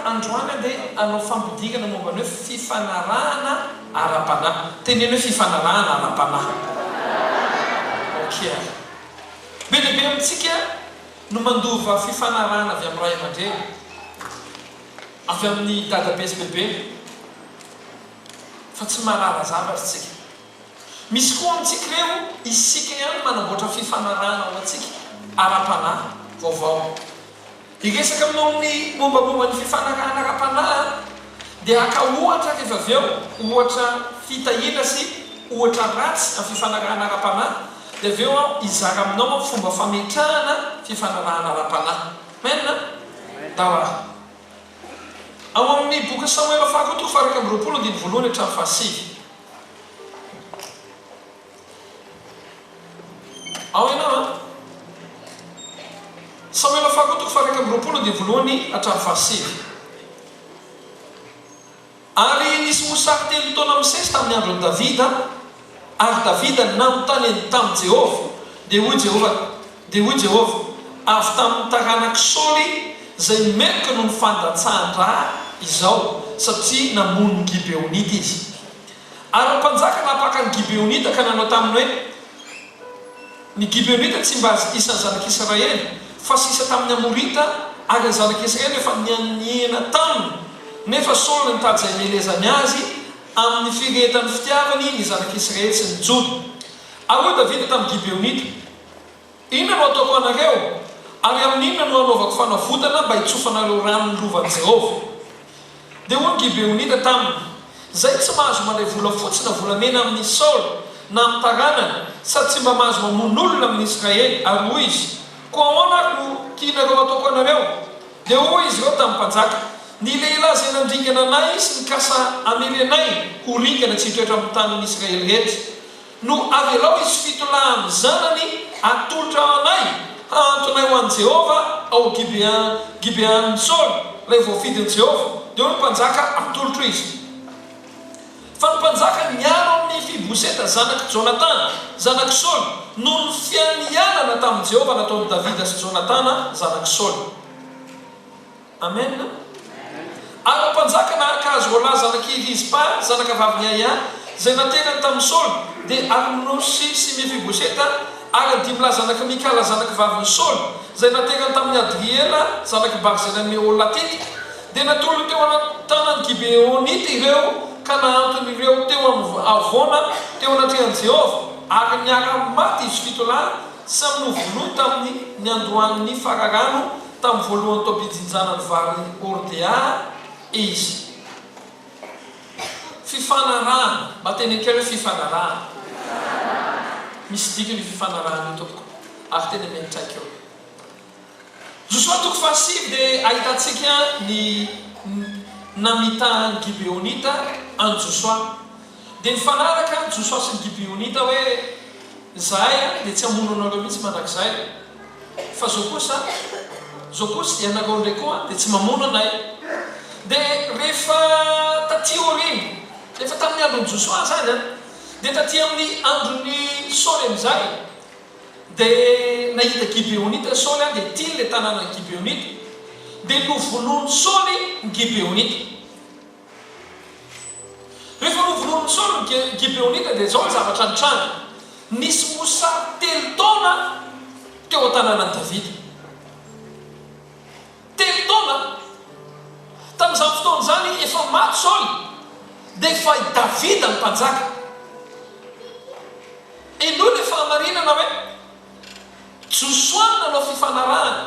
androany andeha hanao fampidirana momba ny hoe fifanarahana ara-panahy. Teneno hoe fifanarahana ara-panahy. Ok ary. Be dia be amintsika no mandova fifanarahana avy amin'ny ray aman-dreny, avy amin'ny dadabe sy bebe, fa tsy mahalala zavatra isika. Misy koa amintsika ireo, isika ihany manamboatra fifanarahana ho antsika ara-panahy vaovao. Hiresaka aminao amin'ny mombamomba ny fifanarahana ara-panahy aho, dia haka ohatra rehefa avy eo, ohatra fitahiana sy ohatra ratsy amin'ny fifanarahana ara-panahy, dia avy eo aho hizara aminao amin'ny fomba fametrahana fifanarahana ara-panahy. Amen? Ndao ary. Ao amin'ny bokin'i Samoela faharoa toko faha 21 andininy voalohany hatramin'ny fahasivy. Ao ianao an! Samoela faharoa toko faha 21 andininy voalohany hatramin'ny fahasivy. Ary nisy mosary telo taona misesy tamin'ny andron'i Davida, ary Davida nanontany an'i tamin'i Jehovah, dia hoy Jehovah, dia hoy Jehovah, Avy tamin'ny taranak'i Saoly izay meloka noho ny fandatsahan-dra izao, satria namono ny Gibeonita izy. Ary ny mpanjaka nampaka ny Gibeonita ka nanao taminy hoe, Ny Gibeonita tsy mba isan'ny zanak'Israely, fa sisa tamin'ny Amorita, ary ny zanak'Israely efa nianiana taminy, nefa Saoly nitady izay hamelezany azy amin'ny firehetan'ny fitiavany ny zanak'Israely sy ny Joda. Ary hoy Davida tamin'ny Gibeonita, Inona no hataoko anareo, ary amin'inona no hanaovako fanavotana mba hitsofanareo rano ny lovan'i Jehovah? Dia hoy ny Gibeonita taminy, Izay tsy mahazo mandray volafotsy na volamena amin'i Saoly na amin'ny taranany, sady tsy mba mahazo mamono olona amin'ny Israely. Ary hoy izy, Koa ahoana ary no tianareo hataoko anareo? Dia hoy izy ireo tamin'ny mpanjaka, Ny lehilahy izay nandringana anay sy nikasa hamely anay ho ringana tsy hitoetra amin'ny tanin'ny Israely rehetra, No avelao izy fitolahy amin'ny zanany atolotra anay hahantonay ho an'i Jehovah ao Gibea, Gibean'i Saoly, ilay voafidin'i Jehovah. Dia hoy ny mpanjaka, Atolotro izy. Fa ny mpanjaka niaro an'i Mefiboseta zanak'i Jonatana, zanak'i Saoly, noho ny fianianana tamin'i Jehovah nataon'i Davida sy Jonatana zanak'i Saoly. Amen. Ary ny mpanjaka nahaka azy roalahy zanak' i Rizpa, zanaka vavin' i Aia, izay naterany tamin' i Saoly, dia Armonosy sy Mefiboseta, ary ny dimilahy zanak' i Mikala zanak' vavin' i Saoly, izay naterany tamin' i Adriela, zanak' i Barzilay Meholatita, dia natolony teo an-tanan' ny Gibeonita ireo ka nahantony ireo teo amin' ny havoana teo anatrehan' i Jehovah, ary niara-maty izy fito lahy, samy novonoiny tamin' ny niandohan' ny fararano Tamin'ny voalohan'ny taom-pijinjana ny vary hordea izy. Fifanarahana, mba teneno kely hoe fifanarahana. Misy dikany io fifanarahana io tompoko, ary tena miantraika eo. Josoa toko fahasivy dia ahitantsika ny namitahan'ny Gibeonita an'i Josoa. Dia nifanaraka Josoa sy ny Gibeonita hoe, Izahay dia tsy hamono anareo mihitsy mandrakizay. Fa zao kosa, zao kosa, ianareo indray koa dia tsy mamono anay. Dia rehefa taty aoriana, efa tamin'ny andron'i Josoa izany an, dia taty amin'ny andron'i Saoly amin'izay, dia nahita Gibeonita Saoly an, dia tiany ilay tanànan'ny Gibeonita, dia novonoin'i Saoly ny Gibeonita. Rehefa novonoin'i Saoly ny Gibeonita dia izao ny zavatra nitranga, Nisy mosary telo taona teo an-tanànan'i Davida. Telo taona! Tamin'izany fotoana izany, efa maty Saoly, dia efa i Davida no mpanjaka. Henoy ilay fahamarinana hoe Josoa no nanao fifanarahana.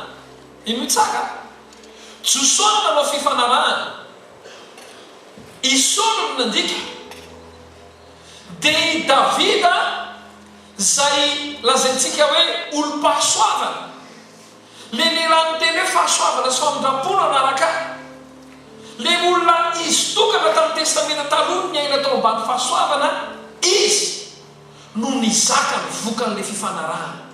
Henoy tsara. Josoa no nanao fifanarahana. I Saoly no nandika. Dia i Davida izay lazaintsika hoe olom-pahasoavana. Ilay lehilahy niteny hoe fahasoavana sy famindram-po no hanaraka ahy. Ilay olona izy tokana tamin'ny Testamenta Taloha niaina tao ambany fahasoavana, izy no nizaka ny vokan'ilay fifanarahana.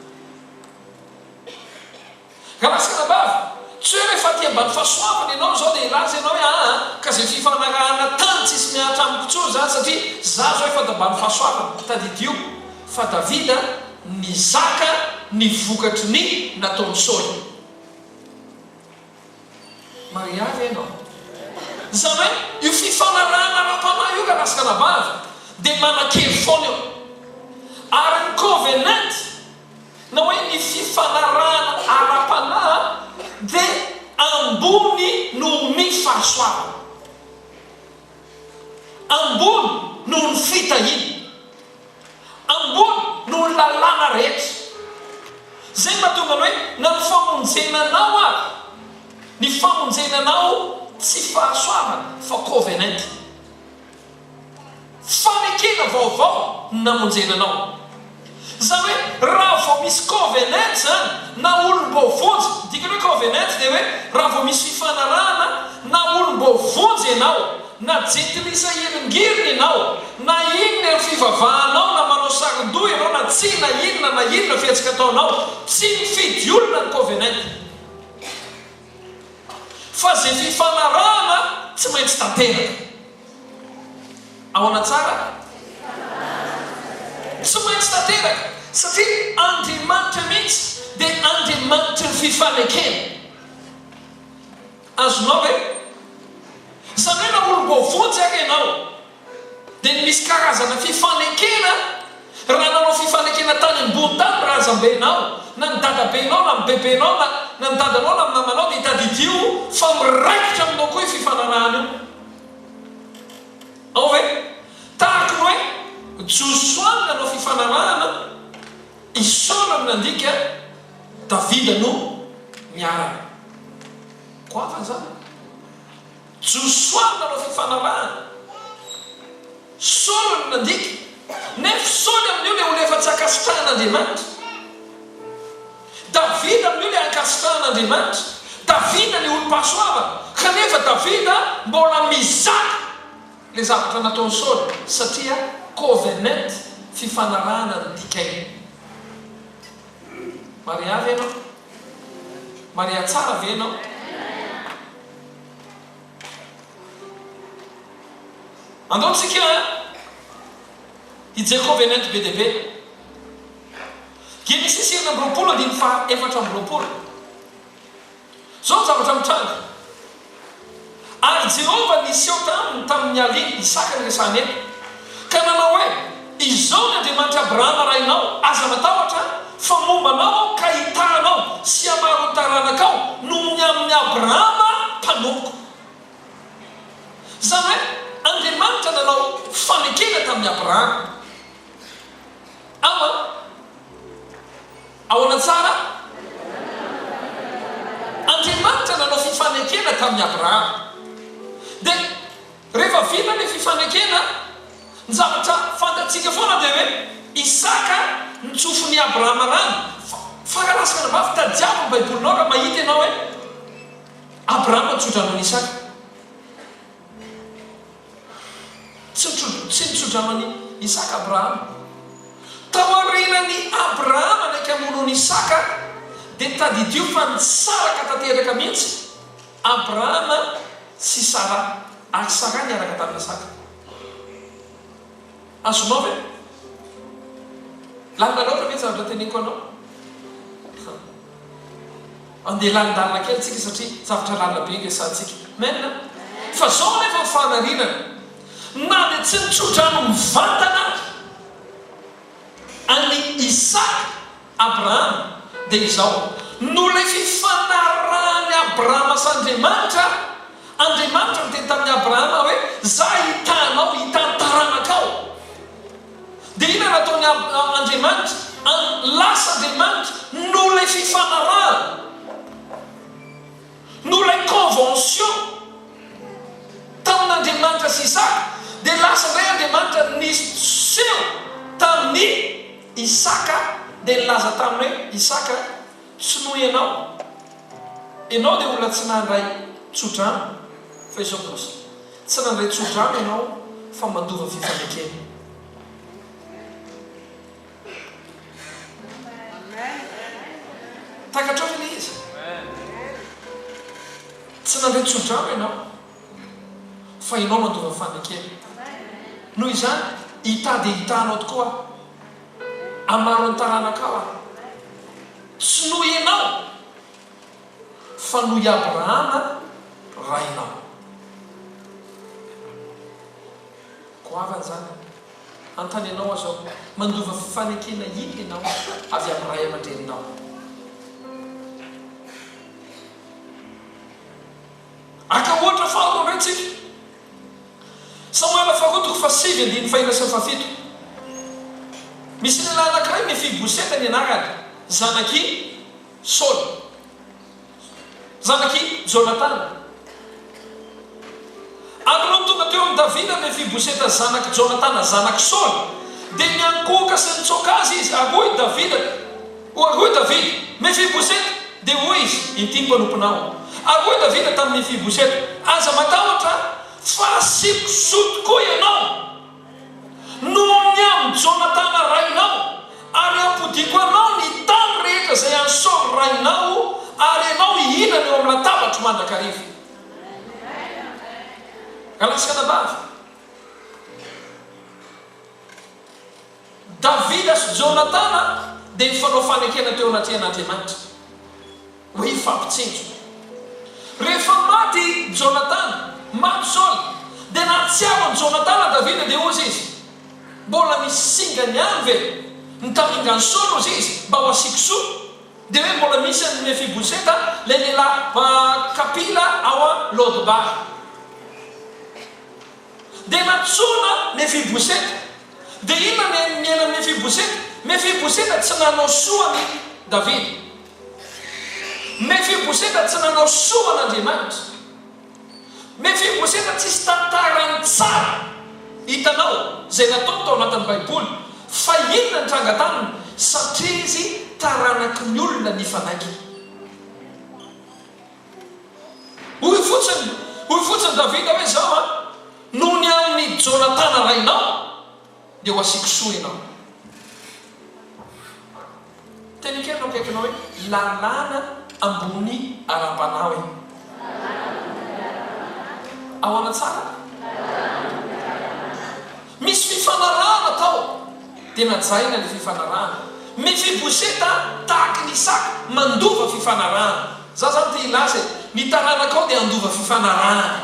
Rahalahy sy anabavy, tsy hoe rehefa aty ambany fahasoavana ianao izao dia hilaza ianao hoe aa ka izay fifanarahana tany tsisy mihatra amiko intsony izany satria za izao efa ambany fahasoavana. Tadidio fa Davida nizaka ny vokatry ny nataon'i Saoly. Maria ve ianao? Izany hoe io fifanarahana ara-panahy io rahalahy sy ranabavy dia manan-kery foana io. Ary ny covenant na hoe ny fifanarahana ara-panahy dia ambony noho ny fahasoavana. Ambony noho ny fitahiana. Ambony noho ny lalàna rehetra. Izay no mahatonga ny hoe na ny famonjena anao ary, ny famonjena anao tsy fahasoavana fa covenant. Fanekena vaovao no namonjena anao. Izany hoe raha vao misy covenant izany na olom-boavonjy, ny dikan'ny hoe covenant dia hoe raha vao misy fifanarahana na olom-boavonjy ianao, na jentilisa hiringiriny ianao, na inona eo fivavahanao, na manao saron-doha ianao na tsia, na inona na inona fihetsika ataonao, tsy mifidy olona ny covenant. Fa izay fifanarahana tsy maintsy tanteraka. Ahoana tsara? Tsy maintsy tanteraka satria Andriamanitra mihitsy dia Andriamanitry ny fifanekena. Azonao ve? Izany hoe na olom-boavonjy ary ianao dia misy karazana fifanekena, raha nanao fifanekena tany ambony tany ny razambenao, na ny dadabenao, na ny bebenao, na na ny dadanao, na ny mamanao dia tadidio fa miraikitra aminao koa io fifanarahana io. Ao ve? Tahaka ny hoe Josoa no nanao fifanarahana, i Saola no nandika, Davida no niaraka. Goavana izany. Josoa no nanao fifanarahana, Saoly no nandika. Nefa Saoly amin'io ilay olona efa tsy ankasitrahan'Andriamanitra. Davida amin'io ilay ankasitrahan'Andriamanitra. Davida ilay olom-pahasoavana. Kanefa Davida mbola mizaka ilay zavatra nataon'i Saoly satria covenant, fifanarahana no dikainy. Maria ve ianao? Maria tsara ve ianao? Andao tsika hijery covenant be dia be. Genesisy 26 andininy faha 24. Izao ny zavatra mitranga. Ary Jehovah niseho taminy tamin'ny alin' Isaka ny resahana eto, ka nanao hoe, Izao ny Andriamanitr'i Abrahama rainao, aza matahotra, fa momba anao Aho ka hitaha anao sy hamaro ny taranakao noho ny amin'i Abrahama mpanompoko. Izany hoe, Andriamanitra nanao fanekena tamin'i Abrahama. Ao an! Ahoana tsara? Andriamanitra nanao fifanekena tamin'i Abrahama. Dia rehefa vita ilay fifanekena, ny zavatra fantatsika foana dia hoe Isaka notsofin'i Abrahama rano. Fa raha lasa anabavy, tadiavo ny Baibolinao raha mahita ianao hoe Abrahama nitsodrano an'i Isaka. Tsy nitso-drano an'i Isaka Abrahama. Taorianan'i Abrahama naiky hamono an'i Isaka, dia tadidio fa nisaraka tanteraka mihitsy Abrahama sy Saraha, ary Saraha niaraka tamin'i Isaka. Azonao ve? Lalina loatra ve ny zavatra teneniko anao? Andeha lalindalina kely tsika satria zavatra lalina be resahantsika. Amen! Fa zao anefa ny fahamarinana, na dia tsy nitsodrano mivantana ary an'i Isaka Abrahama dia izao, noho ilay fifanarahan'i Abrahama sy Andriamanitra, Andriamanitra niteny tamin'i Abrahama hoe, Za hitaha anao, hitaha ny taranakao. Dia inona no ataon'i Andriamanitra? Lasa Andriamanitra noho ilay fifanarahana, noho ilay convention tamin'Andriamanitra sy Isaka, dia lasa indray Andriamanitra niseho tamin'i Isaka dia nilaza taminy hoe, Isaka, tsy noho ianao, ianao dia olona tsy nandray tsodrano, fa izao kosa, Tsy nandray tso-drano ianao fa mandova fifanekena. Takatrao ve ilay izy? Tsy nandray tso-drano ianao fa ianao mandova fanekena. Noho izany, hitady hahita anao tokoa aho. Hamaro ny taranakao aho. Tsy noho ianao fa noho i Abrahama rainao. Goavana izany. Hanontany anao aho izao, mandova fifanekena inona ianao avy amin'ny ray aman-dreninao? Haka ohatra faharoa indray tsika. Samoela faharoa toko fahasivy andininy fahina sy ny fahafito. Misy lehilahy anankiray Mefiboseta ny anarany, zanak'i Saoly. Zanak'i Jonatana. Ary nony tonga teo amin'i Davida Mefiboseta zanak'i Jonatana zanak'i Saoly, dia niankohoka sy nitsoaka azy izy, ary hoy Davida, ary hoy Davida, Mefiboseta! Dia hoy izy, Inty ny mpanomponao. Ary hoy Davida tamin'i Mefiboseta, Aza matahotra, fa asiako soa tokoa ianao. Noho ny amin'i Jonatana rainao, ary hampodiako anao ny tany rehetra izay an'i Saoly rainao, ary ianao hihinana eo amin'ny latabatro mandrakariva. Rahalahy sy anabavy, Davida sy Jonatana dia nifanao fanekena teo anatrehan'Andriamanitra. Hoe hifampitsinjo. Rehefa maty i Jonatana, maty Saoly, dia nahatsiaro an'i Jonatana Davida, dia hozy izy, Mbola misy singany ihany ve ny tamingan'i Saoly, hozy izy, mba ho asiako soa? Dia hoe mbola misy an'i Mefiboseta, ilay lehilahy kapila ao Lodebara. Dia nantsoina Mefiboseta. Dia inona ny niainan'i Mefiboseta? Mefiboseta tsy nanao soa an'i Davida. Mefiboseta tsy nanao soa an'Andriamanitra. Mefiboseta tsisy tantarany tsara hitanao izay nataony tao anatin'ny Baiboly. Fa inona ny tranga taminy? Satria izy taranaky ny olona nifanaiky. Hoy fotsiny, hoy fotsiny Davida hoe, Izao an, noho ny amin'i Jonatana rainao, dia ho asiako soa ianao. Teny kely no akaikinao hoe, lalàna ambony ara-panahy hoe. Ahoana tsara? Misy fifanarahana tao, dia najaina ilay fifanarahana. Mefiboseta tahaky ny Isaka mandova fifanarahana. Za zany te hilaza e, ny taranakao dia handova fifanarahana.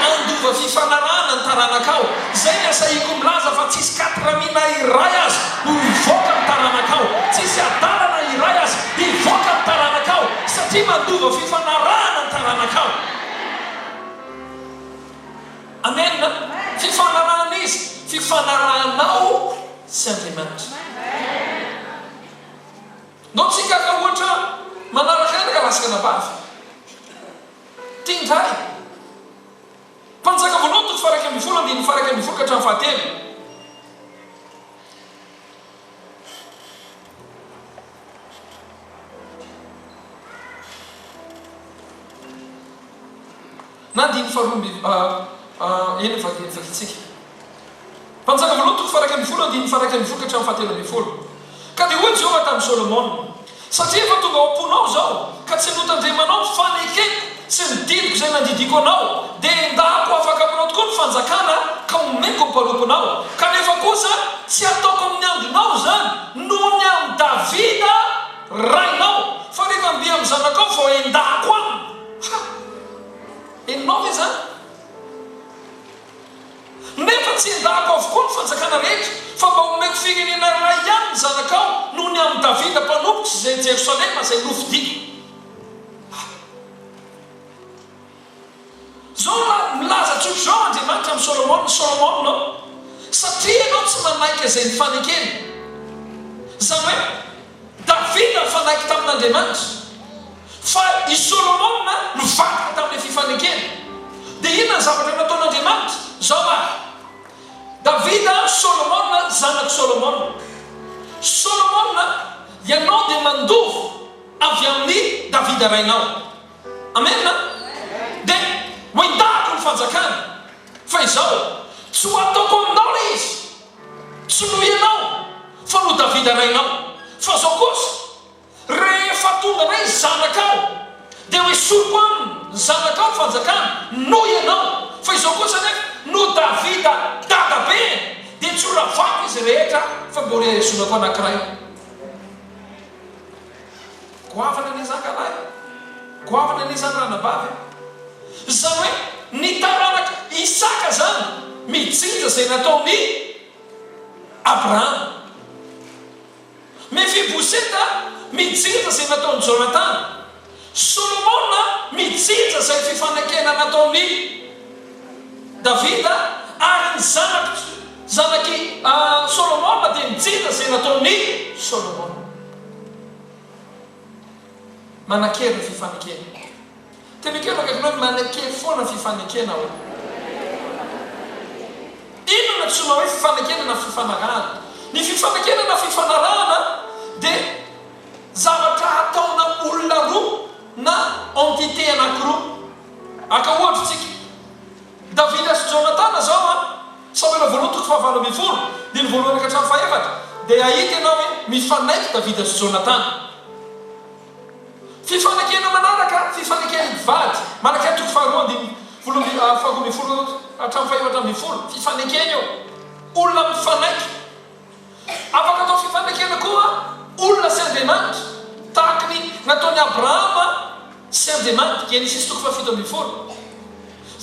Handova fifanarahana ny taranakao. Izay ny asahiako milaza fa tsisy katramina iray aza ho hivoaka ny taranakao. Tsisy adalana iray aza hivoaka ny taranakao satria mandova fifanarahana ny taranakao. Amen! Fifanarahana izy, fifanarahanao sy Andriamanitra. Ndao tsika haka ohatra manaraka ihany ka lasa anabavy. Ty indray. Mpanjaka voalohany toko faha 11 andininy faha 11 ka hatramin'ny fahatelo. Na andininy faharoa amby eny vakintsika. Mpanjaka voalohany toko faha 11 andininy faha 11 ka hatramin'ny faha 13. Ka dia hoy Jehovah tamin'i Solomona, Satria efa tonga ao am-ponao izao, ka tsy notandremanao ny fanekeko sy ny didiko izay nandidiako anao, dia endahako ho afaka aminao tokoa ny fanjakana ka homeko ny mpanomponao. Kanefa kosa tsy hataoko amin'ny andronao izany noho ny amin'i Davida rainao, fa rehefa mby amin'ny zanakao vao endahako aminy. Ha! Henonao ve izany? Nefa tsy endahako avokoa ny fanjakana rehetra, fa mba homeko firenena iray ihany ny zanakao noho ny amin'i Davida mpanompoko sy izay Jerosalema izay nofidiko. Ha! Izao no milaza tsotra izao Andriamanitra amin'i Solomona, Solomona ô, satria ianao tsy manaiky izay nifanekena, izany hoe, Davida nifanaiky tamin'Andriamanitra, fa i Solomona nivadika tamin'ilay fifanekena. Dia inona ny zavatra nataon'Andriamanitra? Izao ary, Davida, Solomona, zanak'i Solomona. Solomona, ianao dia mandova avy amin'i Davida rainao. Amena? Dia hoendahako ny fanjakana. Fa izao, tsy ho ataoko aminao ilay izy. Tsy noho ianao, fa noho Davida rainao. Fa izao kosa, rehefa tonga indray ny zanakao, dia hoesoriko aminy ny zanakao ny fanjakana, noho ianao. Fa izao kosa anefa, noho Davida dadabeny, dia tsy horavako izy rehetra, fa mbola hihazonako anankiray. Goavana anie izany rahalahy e! Goavana anie izany ranabavy e! Izany hoe ny taranak'i Isaka izany. mijinja izay nataon'i Abrahama. Mefiboseta mijinja izay nataon'i Jonatana. Solomona mijinja izay fifanekena nataon'i Davida, ary ny zanak'i zanak'i Solomona dia mijinja izay nataon'i Solomona. Manan-kery ny fifanekena. Tena ekeo akaikinao hoe manan-kery foana ny fifanekena hoe. Inona no antsoina hoe fifanekena na fifanarahana? Ny fifanekena na fifanarahana dia zavatra ataona olona roa na entité anankiroa. Haka ohatra isika. Davida sy Jonatana izao an, Samoela voalohany toko faha-18, andininy voalohany ka hatramin'ny fahefatra, dia hahita ianao hoe mifanaiky Davida sy Jonatana. Fifanekena manaraka, fifaneken'ny mpivady, Malakia toko faharoa andininy voalo amby faharoa ambin'ny folo hatramin'ny fahefatra ambin'ny folo, fifanekena io, olona mifanaiky. Afaka atao fifanekena koa olona sy Andriamanitra, tahaka ny nataon'i Abrahama sy Andriamanitra, Genesisy toko fahafito ambin'ny folo.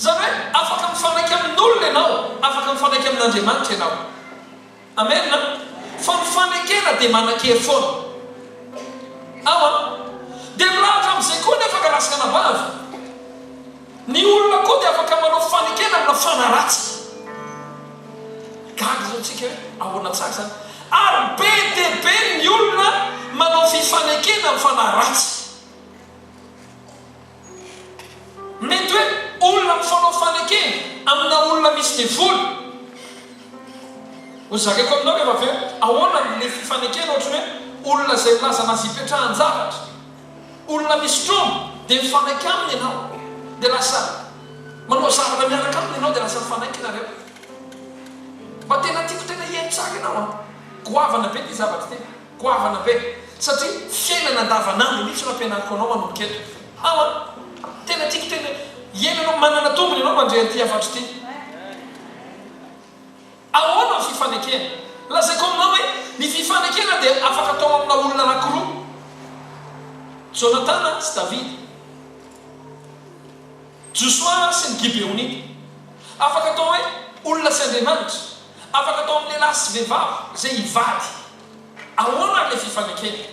Izany hoe afaka mifanaiky amin'olona ianao, afaka mifanaiky amin'Andriamanitra ianao. Amen a! Fa ny fanekena dia manan-kery foana. Ao an! Dia milahatra amin'izay koa anefa ka lasa anabavy. Ny olona koa dia afaka manao fanekena amina fanahy ratsy. Gaga izao tsika hoe ahoana tsara izany. Ary be dia be ny olona manao fifanekena amin'ny fanahy ratsy. Mety hoe olona mifanao fanekena amina olona misy devoly. Ho zakaiko aminao rehefa avy eo ahoana ilay fifanekena ohatran'ny hoe olona izay milaza anazy hipetrahan-javatra. Olona misy tromba dia mifanaiky aminy ianao dia lasa manao zavatra miaraka aminy ianao dia lasa mifanaiky nareo. Mba tena tiako tena hihaino tsara ianao an! Goavana be ity zavatra ity, goavana be satria fiainana andavanandro mihitsy no ampianariko anao manomboka eto. Ao an! Tena tiako tena hihaino ianao, manana tombony ianao mandre an'ity hafatra ity. Ahoana ny fifanekena? Lazaiko aminao hoe ny fifanekena dia afaka atao amina olona anankiroa, Jonatana sy Davida, Josoa sy ny Gibeonita. Afaka atao hoe olona sy Andriamanitra. Afaka atao amin'ny lehilahy sy vehivavy izay hivady. Ahoana ary ilay fifanekena?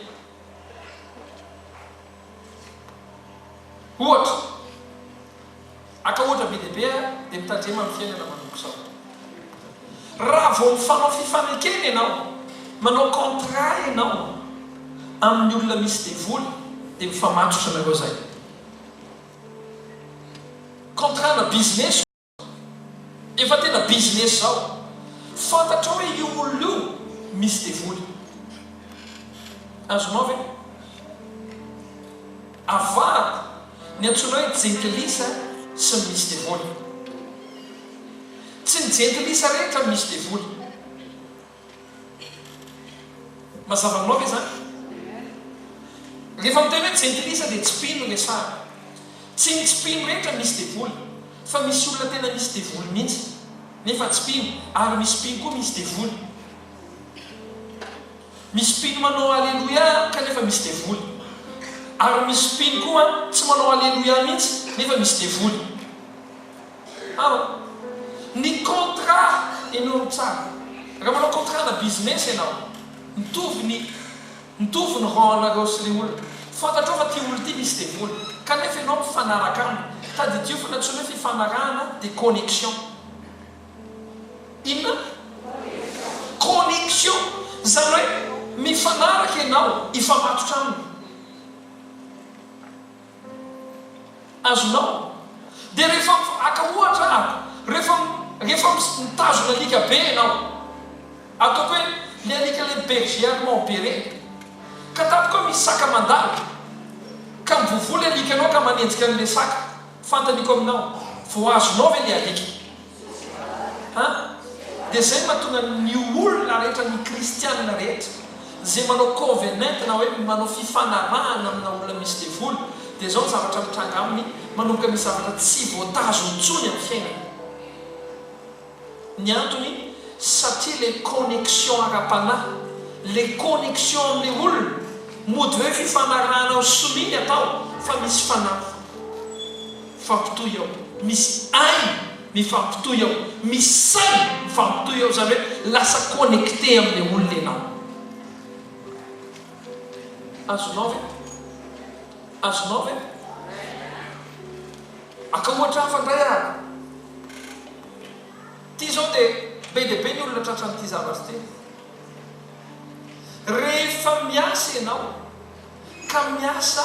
Ohatra, haka ohatra be dia be aho dia mitandrema amin'ny fiainana manomboka izao. Raha vao mifanao fifanekena ianao, manao contrat ianao amin'ny olona misy devoly dia mifamatotra nareo zay. Contrat na business. Efa tena business zao. Fantatrao hoe io olona io misy devoly. Azonao ve? Avahako ny antsoina hoe jentilisa sy ny misy devoly. Tsy ny jentilisa rehetra no misy devoly. Mazava aminao ve izany? Rehefa miteny hoe jentilisa dia tsy mpino no resahana. Tsy ny tsy mpino rehetra misy devoly, fa misy olona tena misy devoly mihitsy nefa tsy mpino, ary misy mpino koa misy devoly. Misy mpino manao aleloia kanefa misy devoly. Ary misy mpino koa tsy manao aleloia mihitsy nefa misy devoly. Ao. Ny contrat ianao no tsara. Raha manao contrat na business ianao, mitovy ny mitovy ny rang anareo sy le olona. Fantatrao fa ty olona ty misy devoly. Kanefa ianao mifanaraka aminy. Tadidio fa ny antsoina hoe fifanarahana dia connexion. Inona? Connexion. Izany hoe mifanaraka ianao, hifamatotra aminy. Azonao? Dia rehefa haka ohatra aho, rehefa rehefa mitazona alika be ianao, ataoko hoe le alika le berger allemand be reny, ka tampoka eo misy saka mandalo, ka mivovoa le alikanao ka manenjika an'le saka, fantaniko aminao, vao azonao ve le alika? An? Dia izay no mahatonga ny olona rehetra, ny kristiana rehetra, izay manao covenant na hoe manao fifanarahana amina olona misy devoly, dia izao ny zavatra mitranga aminy, manomboka misy zavatra tsy voatazony intsony amin'ny fiainany. Ny antony, satria ilay connexion ara-panahy, ilay connexion amin'ilay olona, mody hoe fifanarahana ho sonia ny atao, fa misy fanahy. Fampitohy ao. Misy aina. Mifampitohy ao. Misy saina mifampitohy ao, izany hoe lasa connecté amin'ilay olona ianao. Azonao ve? Azonao ve? Aka ohatra hafa indray ary. Ity izao dia be dia be ny olona tratran'ity zavatra ity. Rehefa miasa ianao ka miasa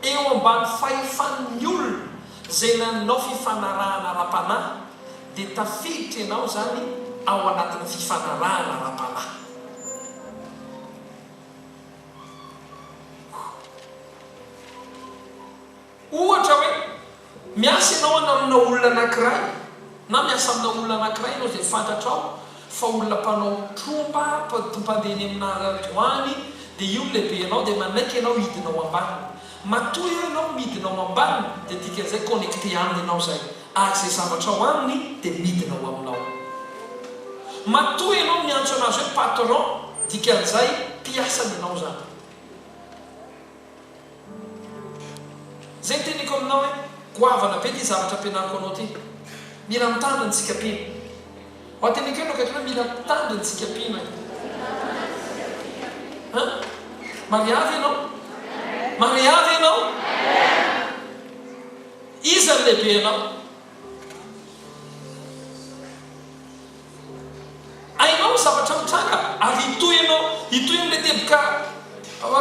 eo ambany fahefan'ny olona izay nanao fifanarahana ara-panahy dia tafiditra ianao izany ao anatina fifanarahana ara-panahy. Ohatra hoe, miasa ianao any amina olona anankiray, na miasa amina olona anankiray ianao izay fantatrao fa olona mpanao tromba, mpandeha eny amina doany, dia io no lehibenao, dia manaiky ianao hidina ao ambaniny. Matoa eo ianao midina ao ambaniny, dia dikan'izay connecté aminy ianao izay, ary izay zavatra ao aminy dia midina ao aminao. Matoa ianao miantso anazy hoe patron, dikan'izay mpiasany ianao izany. Zay ny teniko aminao hoe goavana be ty zavatra ampianariko anao ty. Mila mitandrina tsika mpino. Ho teniko eo akaiky hoe mila mitandrina tsika mpino e. Hein? Mariavy ianao? Mariavy ianao? Iza ny lehibe anao? Hainao ny zavatra mitranga ary hitohy ianao, hitohy amin'ilay teboka,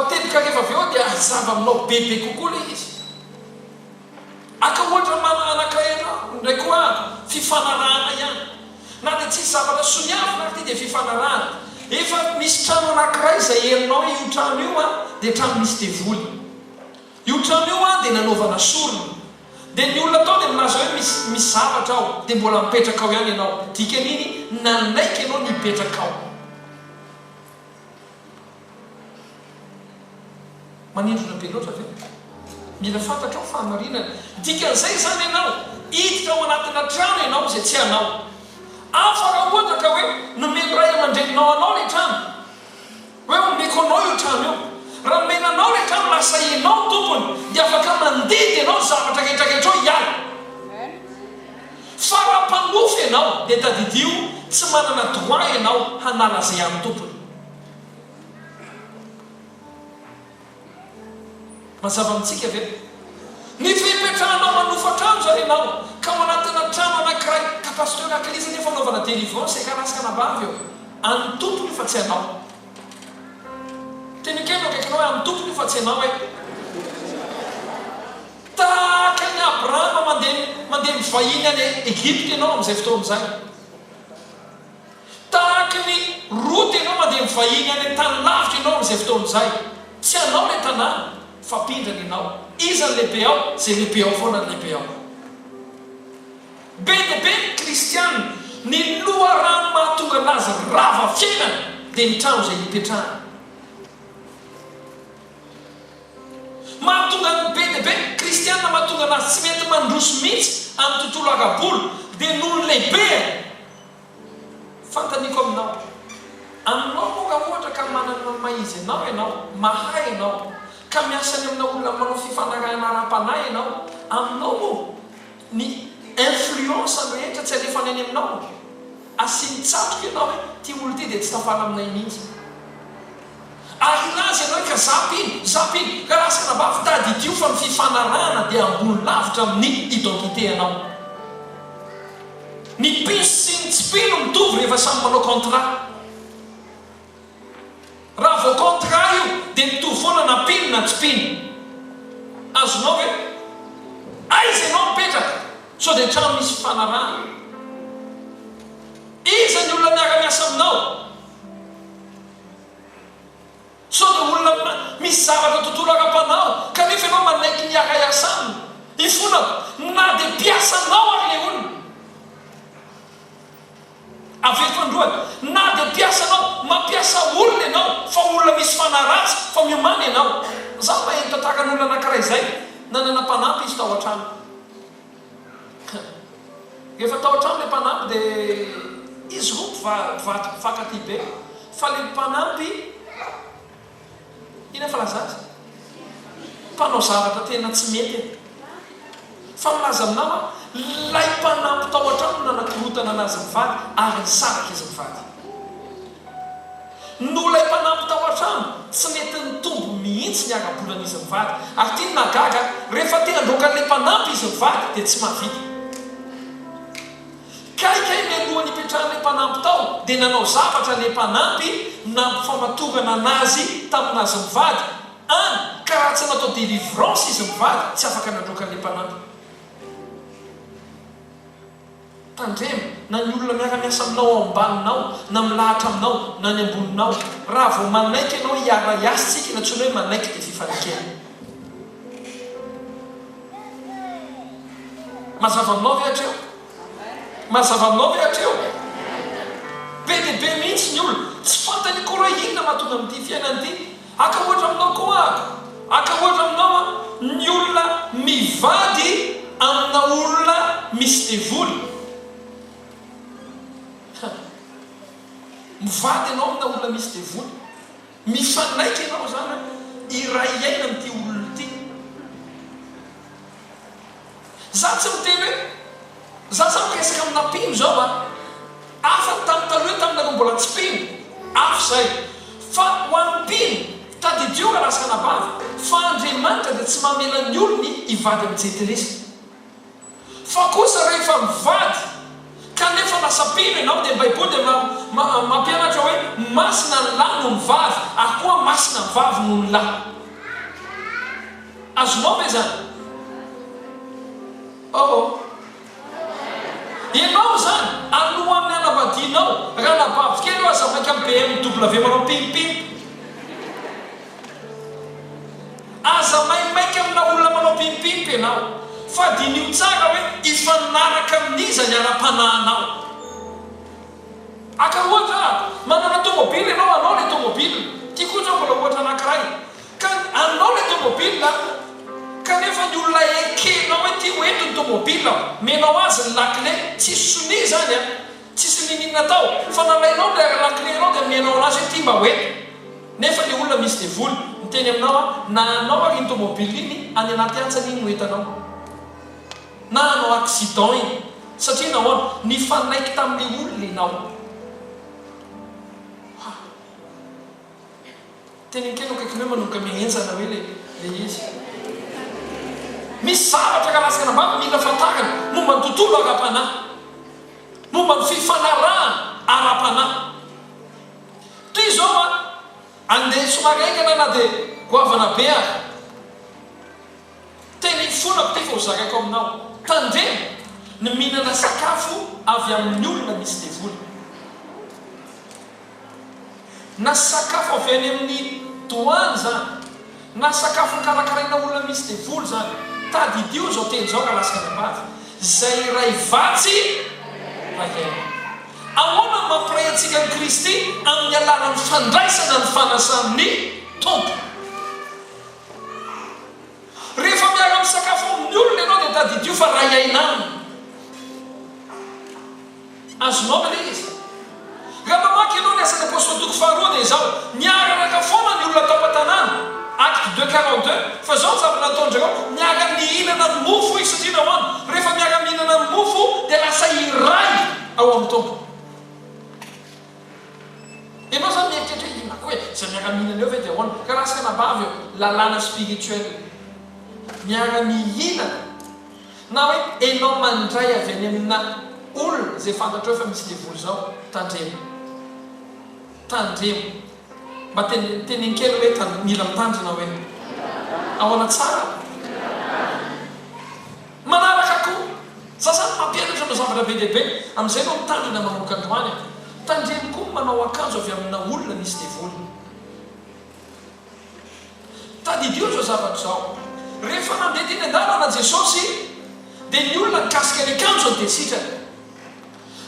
teboka rehefa avy eo dia hazava aminao bebe kokoa ilay izy. Haka ohatra manana anankiray ianao, indray koa aho, fifanarahana ihany. Na dia tsisy zavatra soniavina ary ity dia fifanarahana. Efa misy trano anankiray izay herinao hoe io trano io an, dia trano misy devoly. Io trano io an dia nanaovana sorona. Dia ny olona tao dia milaza hoe misy misy zavatra ao, dia mbola mipetraka ao ihany ianao. Dikan'iny, nanaiky ianao ny hipetraka ao. Manindrona be loatra ve? Mila fantatrao ny fahamarinana. Dikan'izay izany ianao, hiditra ao anatina trano ianao izay tsy anao. Hafa raha ohatra ka hoe nomen'ny ray aman-dreninao anao ilay trano. Hoe omeko anao io trano io. Raha omena anao ilay trano lasa ianao no tompony dia afaka mandidy ianao ny zavatra rehetra rehetra ao hiala. Fa raha mpanofa ianao dia tadidio tsy manana droit ianao hanala izay an'ny tompony. Mazava amintsika ve? Ny fipetrahanao manofa trano izany ianao ka ao anatina trano anankiray ka pasteur aklizy nefa anaovana délivrance e ka lasa anabavy eo. An'ny tompony io fa tsy anao. Teny kely eo akaikinao hoe an'ny tompony io fa tsy anao e. Tahaka an'i Abrahama mandeha mandeha mivahiny any Egypta ianao amin'izay fotoana izay. Tahaky ny Rota ianao mandeha mivahiny any an-tany lavitra ianao amin'izay fotoana izay. Tsy anao ilay tanàna fa mpindrana ianao. Iza ny lehibe ao? Izay lehibe ao foana ny lehibe ao. Be dia be ny kristiana, ny loharano mahatonga anazy rava fiainana dia ny trano izay nipetrahany. Mahatonga ny be dia be kristiana mahatonga anazy tsy mety mandroso mihitsy amin'ny tontolo ara-bola dia noho ny lehibeany. Fanontaniako aminao, aminao moa raha ohatra ka manana ny maha izy anao ianao, mahay ianao, ka miasa any amina olona manao fifanarahana ara-panahy ianao, aminao moa ny influence rehetra tsy alefany any aminao? Asiany tsatroka ianao hoe ity olona ity dia tsy tafala aminay mihitsy. Ary hilaza ianao hoe ka za mpino, za mpino, ka lasa anabavy tadidio fa ny fifanarahana dia ambony lavitra amin'ny identité anao. Ny mpino sy ny tsy mpino mitovy rehefa samy manao contrat. Raha vao contrat io dia mitovy foana na mpino na tsy mpino. Azonao ve? Aiza ianao mipetraka? Sao dia trano misy fifanarahana? Iza ny olona miara-miasa aminao? Sao dia olona misy zavatra tontolo ara-panahy kanefa ianao manaiky ny hiara-hiasa aminy? Ifonako, na dia mpiasanao ary ilay olona. Averiko androany, na dia mpiasanao, mampiasa olona ianao fa olona misy fanahy ratsy fa miomàna ianao. Izaho maheno tantaran'olona anankiray izay, nanana mpanampy izy tao an-trano. Rehefa tao an-trano ilay mpanampy dia izy roa mpivady mpifankatia be fa ilay mpanampy inona filaza azy? Mpanao zavatra tena tsy mety e! Fa milaza aminao aho, Ilay mpanampy tao an-trano no nanakorontana anazy mivady ary nisaraka izy mivady. Noho ilay mpanampy tao an-trano, tsy nety nitombo mihitsy ny ara-bolan'izy mivady. Ary ity no nahagaga, rehefa te handroaka an'ilay mpanampy izy mivady dia tsy mahavita. Kay kay mialohan'ny hipetrahan'ilay mpanampy tao dia nanao zavatra ilay mpanampy nampifamatorana anazy tamin'azy mivady, any ka raha tsy natao délivrance izy mivady tsy afaka nandroaka an'ilay mpanampy. Tandremo, na ny olona miara-miasa aminao ao ambaninao, na milahatra aminao, na ny amboninao, raha vao manaiky ianao hiara-hiasa tsika ny antsoina hoe manaiky dia fifanekena. Mazava aminao ve hatreo? Mazava aminao ve hatreo? Be dia be mihitsy ny olona tsy fantany akory hoe inona mahatonga amin'ity fiainana ity. Haka ohatra aminao koa aho. Haka ohatra aminao aho, ny olona mivady amina olona misy devoly. Ha. Mivady ianao amina olona misy devoly. Mifanaiky ianao izany hoe hiray aina amin'ity olona ity. Za tsy miteny hoe za za miresaka amina mpino zao a! Hafa ny tamin'ny taloha hoe taminareo mbola tsy mpino, hafa izay. Fa ho an'ny mpino, tadidio rahalahy sy ranabavy fa Andriamanitra dia tsy mamela ny olony hivady amin'ny jentilisa. Fa kosa rehefa mivady kanefa lasa mpino ianao dia ny baiboly dia mampianatra hoe masina ny lahy noho ny vavy ary koa masina ny vavy noho ny lahy. Azonao ve izany? Oh. Ianao izany, alohan'ny hanambadianao, ranabavy kely io aza maika BMW manao pimpimp. Aza maimaika amina olona manao pimpimp ianao, fa diniho tsara hoe hifanaraka amin'iza ny ara-panahinao. Haka ohatra aho, manana tomobile ianao, anao ilay tomobile. Ity koa izao mbola ohatra anankiray. Ka anao ilay tomobile kanefa ny olona ekenao hoe ty hoento ny tomobile omenao azy ny lakile, tsisy sonia izany an, tsisy niniana tao fa nalainao ilay lakile anao dia omenao anazy hoe ty mba hoento nefa ilay olona misy devoly miteny aminao an, na anao ary iny tomobile iny any anaty hantsana iny no entanao na hanao accident iny satria nahoana? nifanaiky tamin'ilay olona ianao. Ha. Teneno kely akaikinao hoe manomboka mihenjana hoe le le izy. Misy zavatra karazana vava mila fantarina momba ny tontolo ara-panahy, momba ny fifanarahana ara-panahy. Toy izao an, andeha somary haingana na dia goavana be ary. Teny ifonako ity fa ho zaraiko aminao. Tandremo ny mihinana sakafo avy amin'ny olona misy devoly. Na sakafo avy any amin'ny doany izany, na sakafo nokarakaraina olona misy devoly izany. Tadidio izao teny izao rahalahy sy ranabavy, Izay iray vatsy, iray aina. Ahoana no mampiray antsika amin'i Kristy? Amin'ny alalan'ny fandraisana ny fanasan'ny Tompo. Rehefa miara-misakafo amin'ny olona ianao dia tadidio fa ray aina aminy. Azonao ve ilay izy? Raha mamaky ianao ny Asan'ny Apostoly toko faharoa dia izao, niara-naka foana ny olona tao an-tanàna, Actes deux 42, fa izao ny zavatra nataon-dry ireo, niara-nihinana ny mofo izy satria nahoana? Rehefa miara-mihinana ny mofo dia lasa iray ao amin'ny Tompo. Ianao izany mieritreritra hoe inona koa e, izay miara-mihinana eo ve dia ahoana? Ka lasa anabavy eo, lalàna spirituel. Miara-mihinana. Na hoe enao mandray avy any amina olona izay fantatrao fa misy devoly izao, tandremo. Tandremo. Mba teneno kely hoe mila mitandrina hoe. Ahoana tsara? Manaraka koa, za zany mampianatra anao zavatra be dia be, amin'izay enao mitandrina manomboka androany a. Tandremo koa ny manao akanjo avy amina olona misy devoly. Tadidio izao zavatra izao, rehefa nandeha teny an-dalana Jesosy dia ny olona nikasika ny akanjony dia sitrana.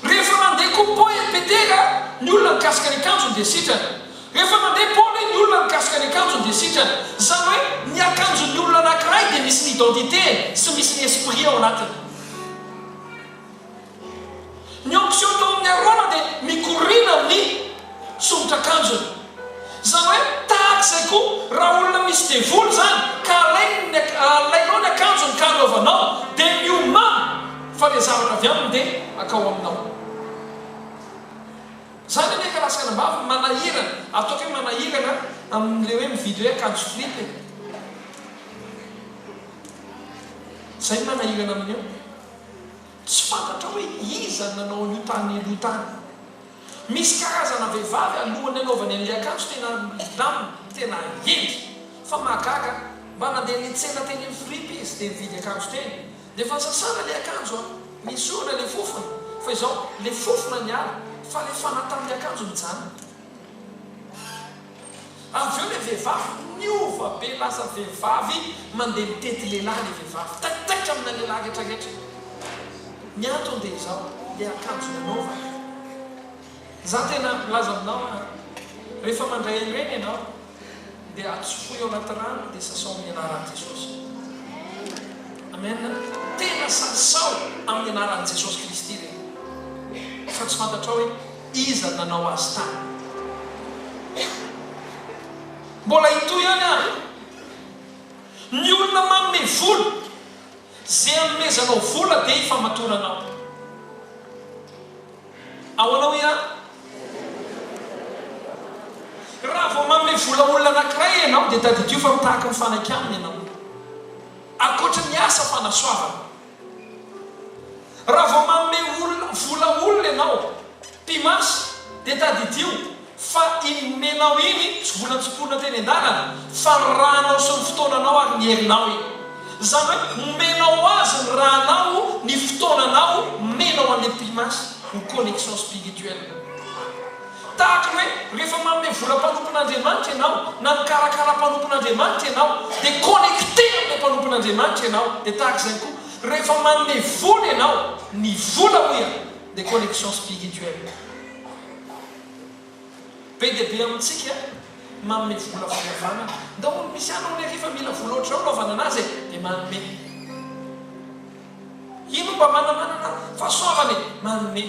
Rehefa nandeha koa Paoly, Petera, ny olona nikasika ny akanjony dia sitrana. Rehefa nandeha Paoly, ny olona nikasika ny akanjony dia sitrana. Izany hoe ny akanjon'ny olona anankiray dia misy ny identité-ny sy misy ny esprit ao anatiny. Ny onction tao amin'i Arona dia mikoriana amin'ny somotr'akanjony. Izany hoe tahaka izay koa raha olona misy devoly izany ka alainy ny alainao ny akanjony ka anaovanao dia miomàna fa. avy aminy dia akao aminao. Zany anie ka lasa anabavy manahirana, ataoko hoe manahirana amin'le hoe mividy hoe akanjo fripy e. Zay no manahirana amin'io. Tsy fantatrao hoe iza no nanao an'io tany aloha tany. Misy karazana vehivavy alohan'ny hanaovany an'le akanjo tena milamina, tena hendry. Fa mahagaga, mba nandeha niantsena teny amin'ny fripy izy dia nividy akanjo teny. Dia efa sasana le akanjo an! Nesorina le fofona, fa izao, le fofona niala, fa le fanahy tamin'ny akanjo nijanona. Avy eo le vehivavy niova be lasa vehivavy mandeha mitety lehilahy le vehivavy, taitaitra amina lehilahy retraretra. Ny antony dia izao, le akanjo nanaovany. Za tena milaza aminao an, rehefa mandray an'ireny ianao, dia atsofohy ao anaty rano dia sasao amin'ny anaran'i Jesosy. Amen. Tena sasao amin'ny anaran'i Jesosy Kristy ireny. Fa tsy fantatrao hoe iza no nanao azy tany. Mbola hitohy ihany ary. Ny olona manome vola, ze anomezanao vola dia ifamatoranao. Ahoana hoy aho? Raha vao manome vola olona anankiray ianao dia tadidio fa mitaky mifanaiky aminy ianao. Ankoatry ny asa fanasoavana. Raha vao manome olona vola olona ianao, mpimasy, dia tadidio fa iny nomenao iny tsy vola nitsimponina teny an-dalana fa ny rànao sy ny fotoananao ary ny herinao iny. Izany hoe omenao azy ny rànao, ny fotoananao, omenao an'ilay mpimasy ho connexion spirituelle. Tahaka ny hoe rehefa manome vola mpanompon'Andriamanitra ianao na mikarakara mpanompon'Andriamanitra ianao dia connecté amin'ilay mpanompon'Andriamanitra ianao. Dia tahaka izany koa rehefa manome vola ianao, ny vola hoy aho dia connexion spirituelle. Be dia be amintsika manome vola fihavanana. Ndao hono misy any hono ery fa mila vola ohatr'izao anaovana anazy e! Dia manome. Ino mba manamanana fahasoavana e! Manome.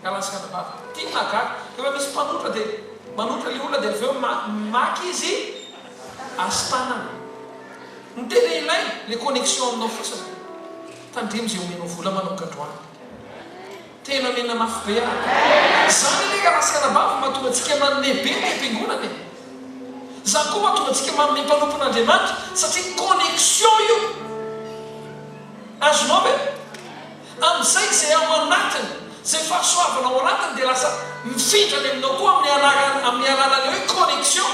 Rahalahy sy anabavy. Ity no mahagaga. Rehefa misy mpanotra dia manotra ilay olona dia avy eo maka izy azy tanana. Ny tena ilaina, ilay connexion aminao fotsiny. Tandremo izay omenao vola manomboka androany. Tena mena mafy be ary. Zany anie rahalahy sy anabavy mahatonga antsika manome be ny am-piangonana e. Zany koa mahatonga antsika manome mpanompon'Andriamanitra satria connexion io. Azonao ve? Amin'izay izay ao anatiny, izay fahasoavana ao anatiny dia lasa mifindra any aminao koa amin'ny anaran amin'ny alalan'ilay hoe connexion.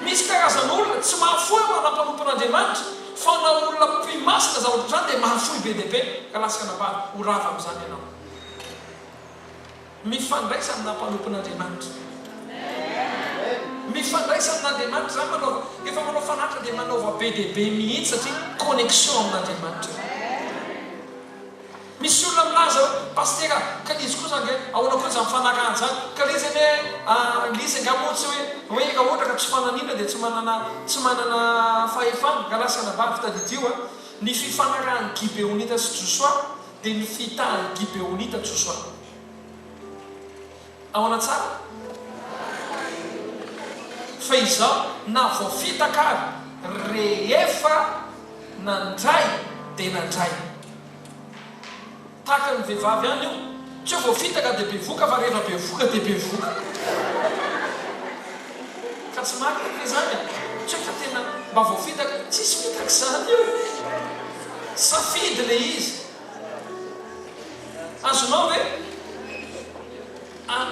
Misy karazan'olona tsy mahafoy ho ana mpanompon'Andriamanitra fa na olona mpimasina zavatra ohatr'izany dia mahafoy be dia be ka lasa anabavy ho rava amin'izany ianao. Mifandraisa amina mpanompon'Andriamanitra. Mifandraisa amin'Andriamanitra izany manaova rehefa manao fanatitra dia manaova be dia be mihitsy satria connexion amin'Andriamanitra io. Misy olona milaza hoe, Pasitera, ka izy kosa ange, ahoana koa izany fanarahana izany? Ka ilay izy anie anglisy angaha moa tsy hoe, hoe raha ohatra ka tsy fananina dia tsy manana, tsy manana fahefana. Rahalahy sy anabavy, tadidio a, ny fifanarahan'i Gibeonita sy Josoa dia ny fitahan'i Gibeonita Josoa. Ahoana tsara? Fa izaho na voafitaka ary rehefa nandray dia nandray. Tahaka ny vehivavy ihany io, tsy hoe voafitaka dia bevoka fa rehefa bevoka dia bevoka. Ka tsy marina ve izany e? Tsy hoe ka tena mba voafitaka, tsisy fitaka izany io. Safidy ilay izy. Azonao ve? Aa.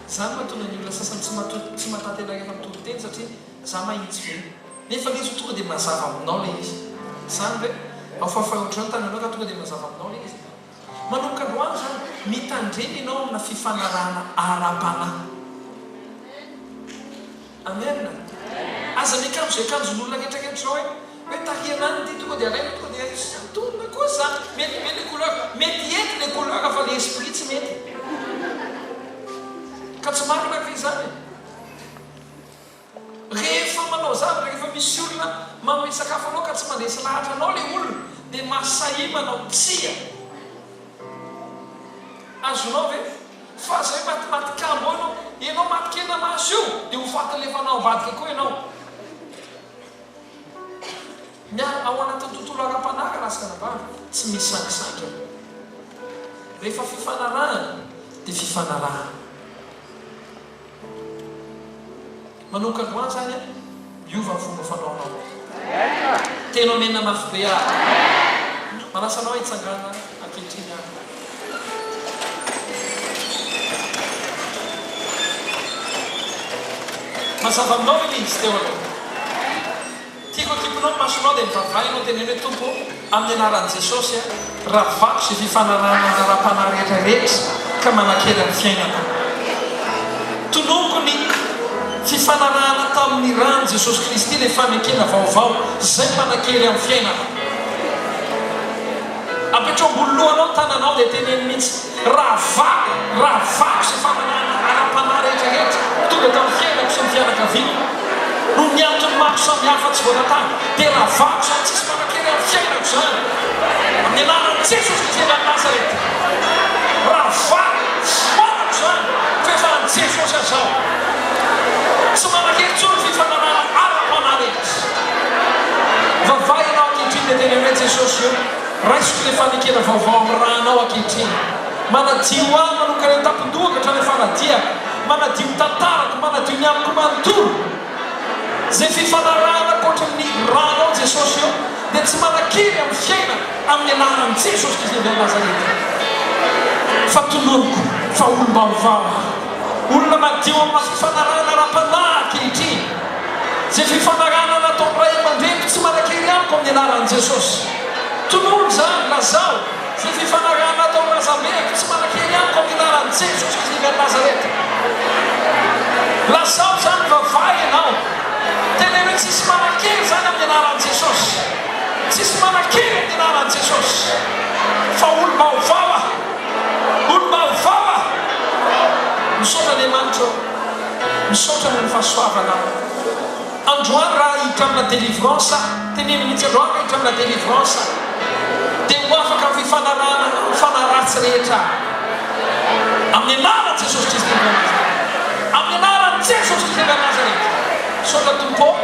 Zany mahatonga ny olona sasany tsy matoky tsy matanteraka rehefa mitory teny satria za mahitsy be. Nefa ilay izy tonga dia mazava aminao ilay izy. Zany ve? Afaafay ohatr'izao ny tananao ka tonga dia mazava aminao ilay izy. Manomboka androany izany, mitandrema ianao amina fifanarahana ara-panahy. Amen! Aza miakanjo izay akanjon'olona rehetra rehetra izao hoe hoe tarihana any ity tonga dia alaina tonga dia tsy antonona koa izany. Mety be le couleur, mety hety le couleur fa le esprit tsy mety. Ka tsy marina ve izany e? Rehefa manao zavatra, rehefa misy olona manome sakafo anao ka tsy mandresy lahatra anao le olona dia mahasahy manao tsia. Azonao ve? Fa zay matimaty kambo eo ianao, ianao maty kena maso io dia ho fatin'ilay fanao ambadika koa ianao. Miara ao anatin'ny tontolo ara-panahy rahalahy sy ranabavy, tsy misy sangisangy ao. Rehefa fifanarahana dia fifanarahana. Manomboka androany izany an, miova ny fomba fanaonao. Telo amena mafy be ary. Manasa anao hitsangana ankehitriny aho. Mazava aminao ve ilay izy teo aloha? Tiako akipinao ny masonao dia mivavaha ianao teneno hoe Tompo ô, amin'ny anaran'i Jesosy a, ravako izay fifanarahana ara-panahy rehetra rehetra ka manakely amin'ny fiainako. Tononiko ny fifanarahana tamin'ny ran'i Jesosy Kristy ilay fanekena vaovao izay manakely amin'ny fiainako. Apetraho ambony lohanao ny tananao dia teneno mihitsy. Ravako, ravako izay fananana ara-panahy rehetra rehetra tonga tamin'ny fiainako sy ny fianakaviako. Noho ny antony maro samihafa tsy voatantara, dia ravako izany, tsisy manan-kery amin'ny fiainako izany. Amin'ny anaran'i Jesosy Kristy avy any Nazareta. Ravako, foanako izany, fa efa an'i Jesosy aho izao. Tsy manan-kery intsony ny fifananana ara-panahy rehetra. Vavaha ianao ankehitriny dia teneno hoe, Jesosy ô. Raisiko ilay fanekena vaovao amin'ny rànao ankehitriny. Manadio ahy manomboka any an-tampon-dohako hatrany am-faladiako. Manadio ny tantarako, manadio ny amiko manontolo. Izay fifanarahana ankoatry ny rànao Jesosy ô, dia tsy manan-kery amin'ny fiainako, amin'ny anaran'i Jesosy Kristy avy any Nazareta. Fa tononiko fa olom-baovao aho. Olona madio amin'ny fifanarahana ara-panahy ankehitriny. Izay fifanarahana nataon'ny ray aman-dreniko tsy manan-kery amiko amin'ny anaran'i Jesosy. Tonony izany, lazao. Izay fifanarahana nataon'ny razambeko tsy manan-kery amiko amin'ny anaran'i Jesosy Kristy avy any Nazareta. Lazao izany, mivavaha ianao. Teneno hoe tsisy manan-kery izany amin'ny anaran'i Jesosy. Tsisy manan-kery amin'ny anaran'i Jesosy. Fa olom-baovao aho. Olom-baovao aho. Misaotra Andriamanitra ô. Misaotra noho ny fahasoavanao. Androany raha hiditra amina délivrance aho, teneno mihitsy androany raha hiditra amina délivrance aho, dia ho afaka amin'ny fifanarahana amin'ny fanahy ratsy rehetra aho. Amin'ny anaran'i Jesosy Kristy avy any Nazareta. Amin'ny anaran'i Jesosy Kristy avy any Nazareta. Misaotra Tompo ô.